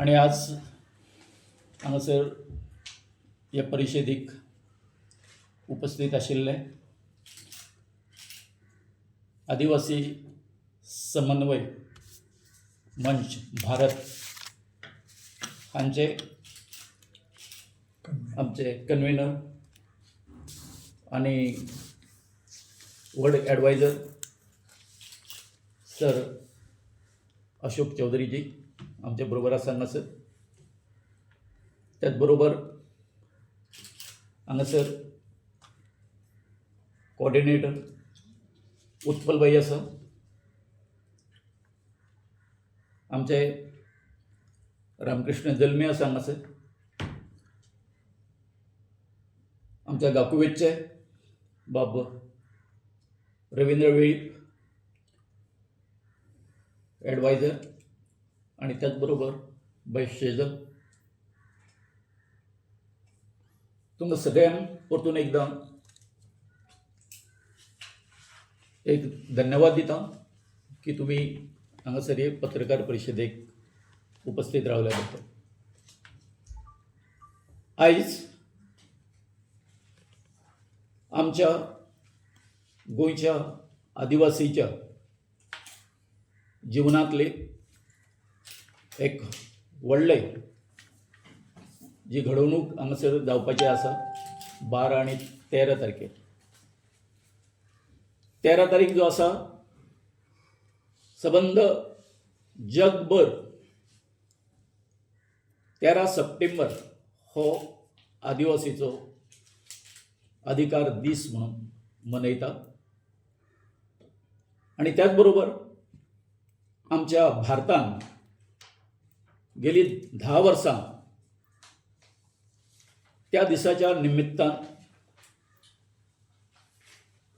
आनी आज हांगासर हे परिशदेक उपस्थित आशिल्ले आदिवासी समन्वय मंच भारत हांचे आमचे कन्व्हिनर आनी व्हड एडवायजर सर अशोक चौधरीजी आमच्या बरोबर आसा हांगासर. त्याच बरोबर हांगासर कॉर्डिनेटर उत्पल भाई आसा, आमचे रामकृष्ण जल्मी आसा हांगासर, आमच्या गाकुवेचे बाब रविंद्र वेळीप एडवायजर आनी त्याच बरोबर बाय शेजल. तुमकां सगळ्यांक परतून एकदां एक धन्यवाद दिता की तुमी हांगासर हे पत्रकार परिशदेक उपस्थित रावल्या बद्दल. आयज आमच्या गोंयच्या आदिवासीच्या जिवनांतले एक व्हडले जी घडणूक हांगासर जावपाची आसा 12 आनी 13 तारखेर. 13 तारीख जो आसा सबंद जगभर 13 सप्टेंबर हो आदिवासीचो अधिकार दीस म्हणून मनयता आनी त्याच बरोबर आमच्या भारतान गेली 10 वर्सां त्या दिसाच्या निमित्तान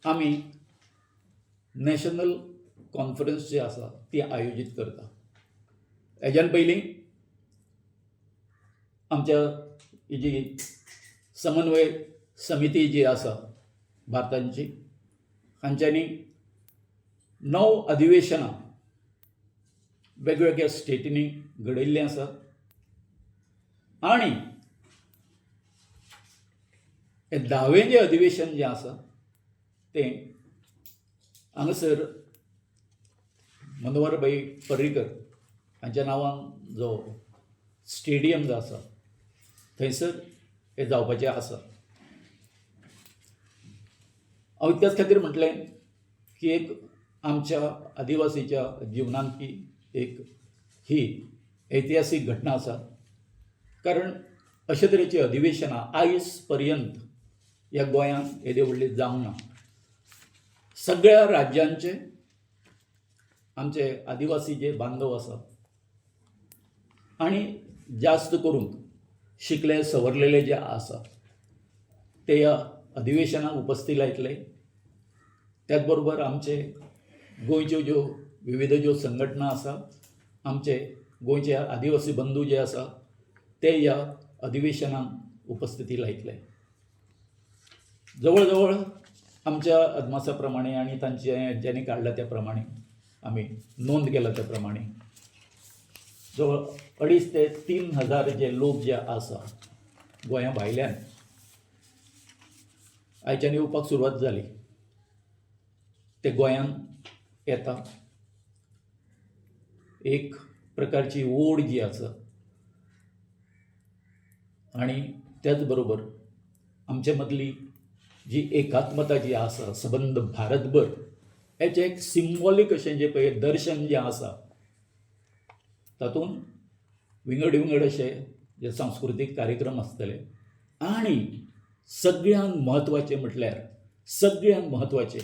आमी नॅशनल कॉन्फरन्स जी आसा ती आयोजीत करता. हेज्यान पयलीं आमच्या ही जी समन्वय समिती जी आसा भारतांची हांच्यांनी 9 अधिवेशनां वेगवेगळ्या स्टेटींनी घडयल्लीं आसा आनी हें 10वें जें अधिवेशन जें आसा तें हांगासर मनोहर भाई पर्रीकर हांच्या नांवान जो स्टेडियम जो आसा थंयसर हें जावपाचें आसा. हांव त्याच खातीर म्हटलें की एक आमच्या आदिवासीच्या जिवनांतली एक ही ऐतिहासीक घटना आसा, कारण अशे तरेची अधिवेशनां आयज पर्यंत ह्या गोंयांत येदे व्हडली जावंक ना. सगळ्या राज्यांचे आमचे आदिवासी जे बांधव आसात आनी जास्त करून शिकले सवरलेले जे आसा ते ह्या अधिवेशनाक उपस्थित लायतले. त्याच बरोबर आमचे गोंयच्यो ज्यो विविध ज्यो संघटना आसा, आमचे गोंयचे आदिवासी बंधू जे आसा ते ह्या अधिवेशनाक उपस्थिती लायतले. जवळ जवळ आमच्या अदमासा प्रमाणे आनी तांचे ज्यांनी काडला त्या प्रमाणे आमी नोंद केला त्या प्रमाणे जवळ 2.5 ते 3 हजार जे लोक जे आसा गोंया भायल्यान आयच्यान येवपाक सुरवात जाली, ते गोंयांत येता. एक प्रकारची ओढ जी आसा आनी त्याच बरोबर आमचे मदली जी एकात्मता जी आसा सबंद भारतभर हेचें एक सिंबॉलीक अशें जें पळय दर्शन जें आसा तातूंत विंगड विंगड अशे जे सांस्कृतीक कार्यक्रम आसतले. आनी सगळ्यांत म्हत्वाचें म्हटल्यार सगळ्यांत म्हत्वाचें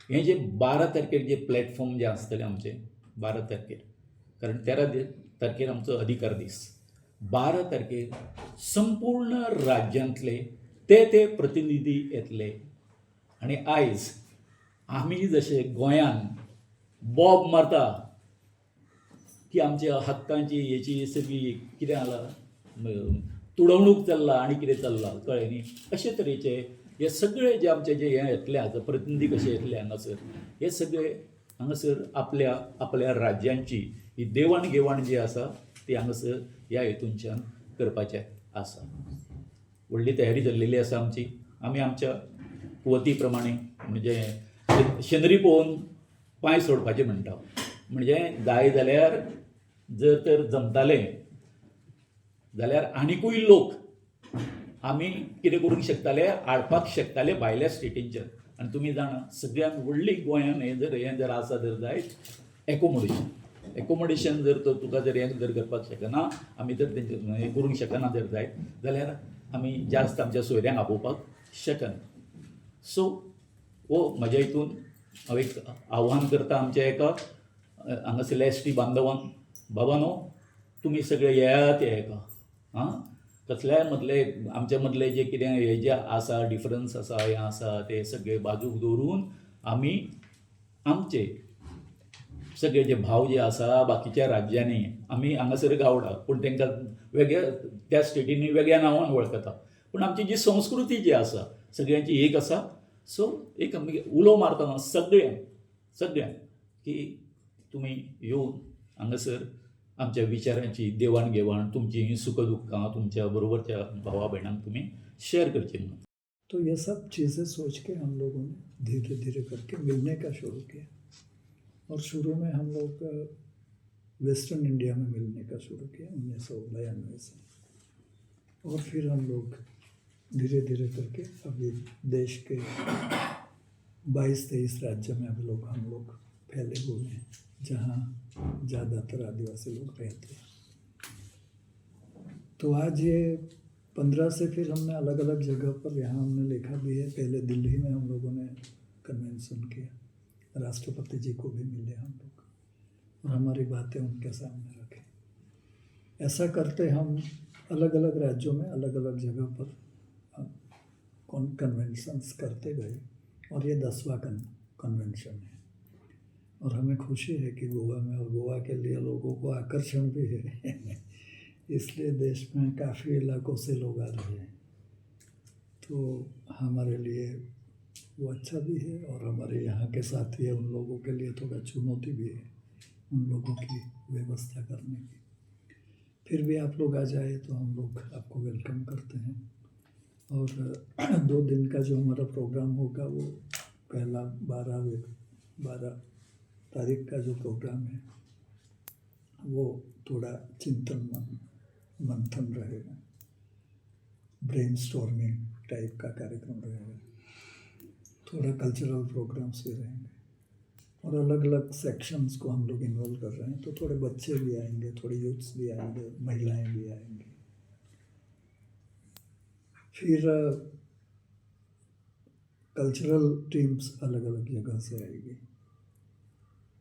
हें जें 12 तारखेर जें प्लॅटफॉर्म जें आसतलें आमचें 12 तारखेर, कारण 13 तारखेर आमचो अधिकार दीस, 12 तारखेर संपूर्ण राज्यांतले ते ते प्रतिनिधी येतले. आनी आयज आमी जशे गोंयान बॉब मारता की आमच्या हक्कांची हेची सगळी कितें जाला तुडवणूक चल्ला आनी कितें चल्लां कळ्ळें न्ही, अशे तरेचे हे सगळे जे आमचे जे हे येतले आतां प्रतिनिधी कशे येतले हांगासर, हे सगळे हांगासर आपल्या आपल्या राज्यांची ही देवाण घेवाण जी आसा ती हांगासर ह्या हेतूनच्यान करपाचें आसा. व्हडली तयारी जाल्लेली आसा आमची. आमी आमच्या कुवती प्रमाणे म्हणजे शेंदरी पळोवन पांय सोडपाचें म्हणटा, म्हणजे जाय जाल्यार जर तर जमतालें जाल्यार आनिकूय लोक आमी कितें करूंक शकताले, हाडपाक शकताले भायल्या स्टेटींच्यान. आनी तुमी जाणा सगळ्यांत व्हडली गोंयान हें जर आसा जर जायत एकोमोडेशन. एकोमोडेशन जर तर तुका जर हें जर करपाक शकना आमी, जर तेंचे हें करूंक शकना जर जायत जाल्यार आमी जास्त आमच्या सोयऱ्यांक आपोवपाक शकना. सो हो म्हज्या हितून हांव एक आव्हान करता आमच्या एका हांगासरल्या एसटी बांधवांक, बाबानो तुमी सगळे येयात ह्या हेका. आं, कसल्याय मदले आमच्या मदले जे कितें हे जे आसा डिफरन्स आसा, हें आसा, ते सगळे बाजूक दवरून आमी आमचे सगळे जे भाव जे आसा बाकीच्या राज्यांनी, आमी हांगासर गावडा पूण तांकां वेगळ्या त्या स्टेटींनी वेगळ्या नांवान वळखता, पूण आमची जी संस्कृती जी आसा सगळ्यांची एक आसा. सो एक आमी उलो मारतना सगळ्यांक सगळ्यांक की तुमी येवन हांगासर आमच्या विचारांची देवाण घेवाण, तुमची सुख दुख्खां तुमच्या बरोबरच्या भावा भयणांक तुमी शेअर करची म्हणून. तो ये सब चीज़ें सोच के हम लोगों ने धीरे धीरे करके मिलने का शुरू किया और शुरू में हम लोग वेस्टर्न इंडिया में मिलने का शुरू किया 1992 से और फिर हम लोग धीरे धीरे करके अभी देश के 22-23 राज्य में अभी लोग हम लोग फैले हुए हैं, जहाँ ज़्यादातर आदिवासी लोग रहते हैं. तो आज ये 15 से फिर हमने अलग अलग जगह पर, यहाँ हमने लिखा भी है, पहले दिल्ली में हम लोगों ने कन्वेंशन किया, राष्ट्रपति जी को भी मिले हम लोग और हमारी बातें उनके सामने रखें. ऐसा करते हम अलग अलग राज्यों में अलग अलग जगह पर कन्वेंशंस करते गए और ये 10वां कन्वेंशन है और हमें खुशी है कि गोवा में और गोवा के लिए लोगों को आकर्षण भी है, इसलिए देश में काफ़ी इलाकों से लोग आ रहे हैं. तो हमारे लिए वो अच्छा भी है और हमारे यहाँ के साथी है, उन लोगों के लिए थोड़ा चुनौती भी है उन लोगों की व्यवस्था करने की. फिर भी आप लोग आ जाए तो हम लोग आपको welcome करते हैं. और 2 दिन का जो हमारा प्रोग्राम होगा, वो पहला 12 तारीख का जो प्रोग्राम है, वो थोड़ा चिंतन मंथन रहेगा, ब्रेन स्टॉर्मिंग टाइप का कार्यक्रम रहेगा, थोड़ा कल्चरल प्रोग्राम्स भी रहेंगे और अलग अलग सेक्शंस को हम लोग इन्वॉल्व कर रहे हैं. तो थोड़े बच्चे भी आएंगे, थोड़े यूथ्स भी आएंगे, महिलाएं भी आएंगी. फिर कल्चरल टीम्स अलग अलग जगह से आएगी,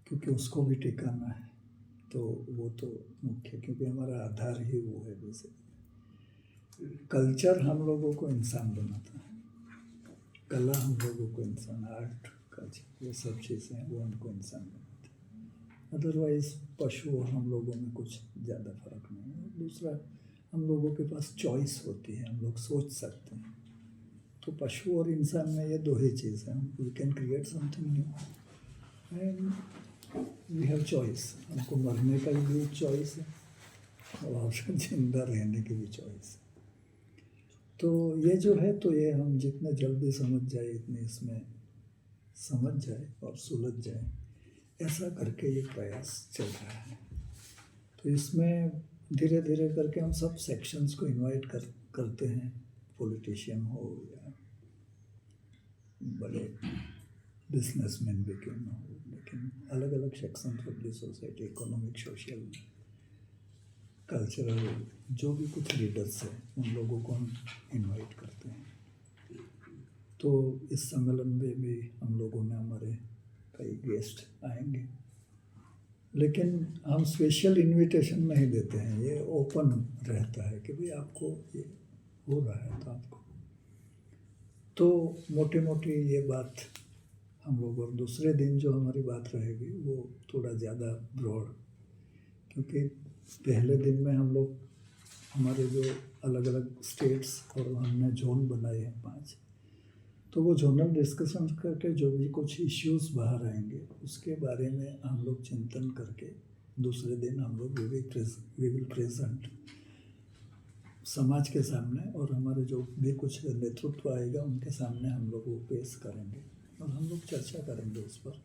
क्योंकि उसको भी टिकाना है. तो वो तो मुख्य, क्योंकि हमारा आधार ही वो है. बेसिकली कल्चर हम लोगों को इंसान बनाता है, कला हम लोगों को इंसान, आर्ट, कल्चर, ये सब चीज़ें हैं, वो हमको इंसान बनाती हैं. अदरवाइज़ पशु और हम लोगों में कुछ ज़्यादा फर्क नहीं है. दूसरा, हम लोगों के पास चॉइस होती है, हम लोग सोच सकते हैं. तो पशु और इंसान में ये दो ही चीज़ है. We can create something new and we have choice. हमको मरने का भी चॉइस है और जिंदा रहने की भी चॉइस है. तो ये जो है, तो ये हम जितने जल्दी समझ जाए, इतने इसमें समझ जाए और सुलझ जाए, ऐसा करके ये प्रयास चल रहा है. तो इसमें धीरे धीरे करके हम सब सेक्शंस को इनवाइट कर करते हैं, पॉलिटिशियन हो या बड़े बिजनेसमैन भी क्यों ना हो, लेकिन अलग अलग sections of the society, economic, social, cultural, जो भी कुछ लीडर्स हैं, उन लोगों को हम इनवाइट करते हैं. तो इस सम्मेलन में भी हम लोगों ने हमारे कई गेस्ट आएंगे, लेकिन हम स्पेशल इनविटेशन नहीं देते हैं. ये ओपन रहता है कि भाई आपको ये हो रहा है तो आपको. तो मोटी मोटी ये बात हम लोग और दूसरे दिन जो हमारी बात रहेगी, वो थोड़ा ज़्यादा ब्रॉड, क्योंकि पहले दिन में हम लोग हमारे जो अलग अलग स्टेट्स और हमने जोन बनाए हैं पांच, तो वो जोनल डिस्कशन करके जो भी कुछ इश्यूज बाहर आएंगे, उसके बारे में हम लोग चिंतन करके दूसरे दिन हम लोग we will present समाज के सामने और हमारे जो भी कुछ नेतृत्व आएगा उनके सामने हम लोग वो पेश करेंगे और हम लोग चर्चा करेंगे उस पर।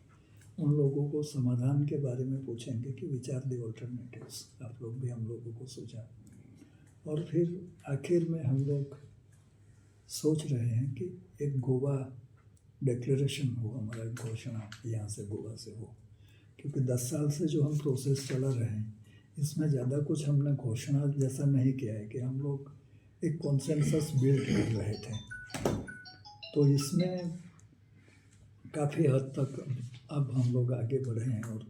उन लोगों को समाधान के बारे में पूछेंगे कि which are the alternatives, आप लोग भी हम लोगों को सुझाव। और फिर आखिर में हम लोग सोच रहे हैं कि एक गोवा डिक्लेरेशन हो, हमारा एक घोषणा यहाँ से गोवा से हो, क्योंकि 10 साल से जो हम प्रोसेस चला रहे हैं इसमें ज़्यादा कुछ हमने घोषणा जैसा नहीं किया है कि हम लोग एक कॉन्सेंसस बिल्ड कर रहे थे। तो इसमें काफ़ी हद तक अब हम लोग आगे बढ़े हैं और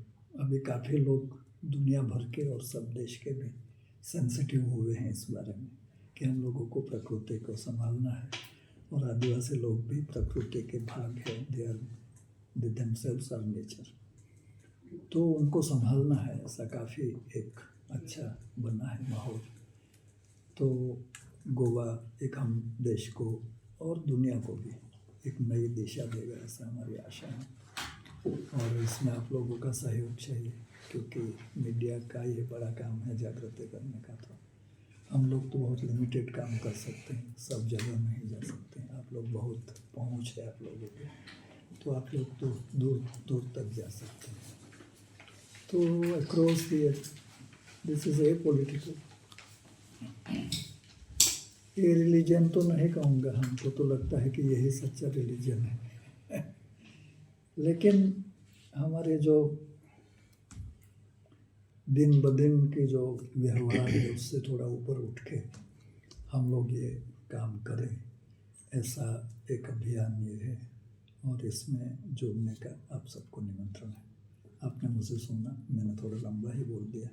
अभी काफ़ी लोग दुनिया भर के और सब देश के भी सेंसिटिव हुए हैं इस बारे में कि हम लोगों को प्रकृति को संभालना है और आदिवासी लोग भी प्रकृति के भाग है, they are they themselves are nature, तो उनको संभालना है। ऐसा काफ़ी एक अच्छा बना है माहौल। तो गोवा एक हम देश को और दुनिया को भी एक नई दिशा देगा, ऐसा हमारी आशा है। और इसमें आप लोगों का सहयोग चाहिए, क्योंकि मीडिया का ये बड़ा काम है जागृति करने का। तो हम लोग तो बहुत लिमिटेड काम कर सकते हैं, सब जगह नहीं जा सकते हैं। आप लोग बहुत पहुंच है आप लोगों की, तो आप लोग तो दूर दूर तक जा सकते हैं। तो across the this is apolitical, ये रिलीजन तो नहीं कहूँगा, हमको तो लगता है कि यही सच्चा रिलीजन है लेकिन हमारे जो दिन ब दिन के जो व्यवहार है उससे थोड़ा ऊपर उठ के हम लोग ये काम करें, ऐसा एक अभियान ये है। और इसमें जुड़ने का आप सबको निमंत्रण है। आपने मुझसे सुना, मैंने थोड़ा लंबा ही बोल दिया,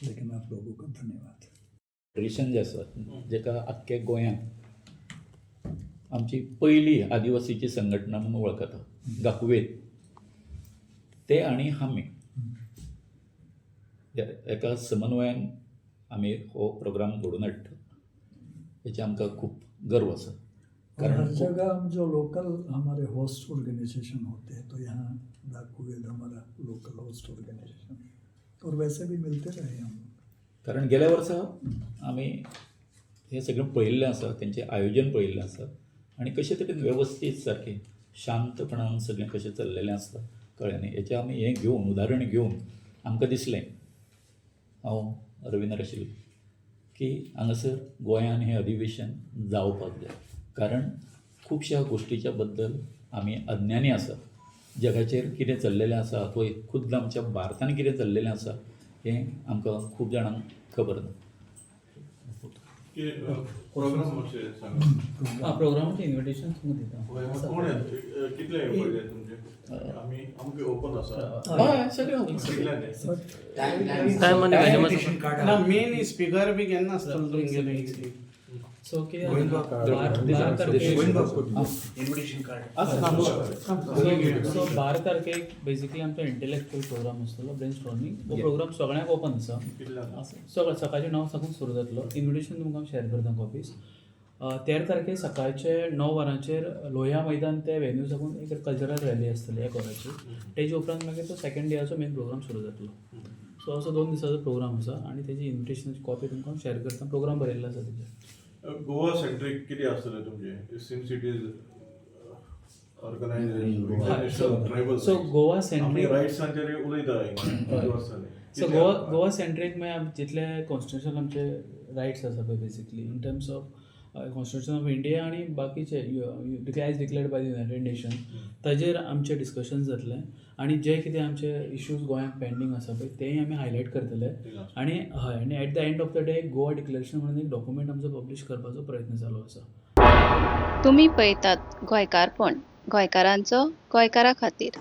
लेकिन आप लोगों का धन्यवाद। फेडरेशन जें आसा जेका आख्खे गोंयांत आमची पयली आदिवासीची संघटना म्हणून वळखता, गाकुवेत ते आनी आमी एका समन्वयान आमी हो प्रोग्राम घडोवन हाडटा, हेचे आमकां खूब गर्व आसा। और हर कारण जगह हम जो लोकल हमारे होस्ट ऑर्गेनाइजेशन होते हैं, तो यहाँ दाकुवेद हमारा लोकल होस्ट ऑर्गेनाइजेशन, और वैसे भी मिलते रहे हम लोग। कारण गेल्या वर्सा आमी हें सगळें पळयल्लें आसा, तेंचें आयोजन पळयल्लें आसा आनी कशे तरेन वेवस्थीत सारकें शांतपणान सगळें कशें चल्लेलें आसता कळ्ळें न्ही। हेचें आमी हें घेवन उदाहरण घेवन आमकां दिसलें, हांव रविंद्र आशिल्लो, की हांगासर गोंयान हें अधिवेशन जावपाक जाय, कारण खुबश्या गोश्टीच्या बद्दल आमी अज्ञानी आसा। जगाचेर कितें चल्लेलें आसा अथवा खुद्द आमच्या भारतान कितें चल्लेलें आसा हें आमकां खूब जाणांक खबर ना। प्रोग्राम मातशें सांगा। आं, प्रोग्रामाचें इन्विटेशन तुमकां दिता। कोण येत, कितले येवपाचे तुमचे? आमी आमकां ओपन आसा। हय, सगळें कितल्यांक? टायम आनी वेन्यू मातसो ना, मेन स्पीकर बी केन्ना आसतलो तुमगेले? सो कितें जाता, 12 तारखेक सो 12 तारखेक बेसिकली आमचो इंटलेक्चुअल प्रोग्राम आसतलो, ब्रेन स्टॉर्मिंग। हो प्रोग्राम सगळ्यांक ओपन आसा। कितल्यांक? सगळें सकाळचे 9 साकून सुरू जातलो। इन्विटेशन तुमकां हांव शेअर करता कॉपीज। 13 तारखेर सकाळचे 9 वरांचेर लोहिया मैदान ते वेन्यू साकून एक कल्चरल रॅली आसतली एक वराची। तेजे उपरांत मागीर तो सेकंड डेयाचो मेन प्रोग्राम सुरू जातलो। सो असो 2 दिसाचो प्रोग्राम आसा आनी तेजी इन्विटेशनाची कॉपी तुमकां हांव शेअर करता, प्रोग्राम बरयल्लो आसा तेजेर। गोवा सेंट्रीक कितें आसतलें तुमचें, since it is organise international tribal? So Goa आमी सेंट्रीक रायट्सांचेर उलयता हिंगा। सो गोवा सेंट्रीक मागीर जितले कॉन्स्टिट्युशन आमचे रायट्स आसा पळय, basically in terms of Constitution of India आनी बाकीचे as declared by the United Nation, ताजेर आमचें डिस्कशन जातलें आनी जे कितें आमचे इश्यूज गोंयांत पेंडींग आसा पळय तेय आमी हायलायट करतले। आनी हय, आनी at the end of the day Goa Declaration म्हणून एक डॉक्युमेंट आमचो पब्लीश करपाचो प्रयत्न चालू आसा। तुमी पळयतात गोंयकारपण, गोंयकारांचो गोंयकारा खातीर।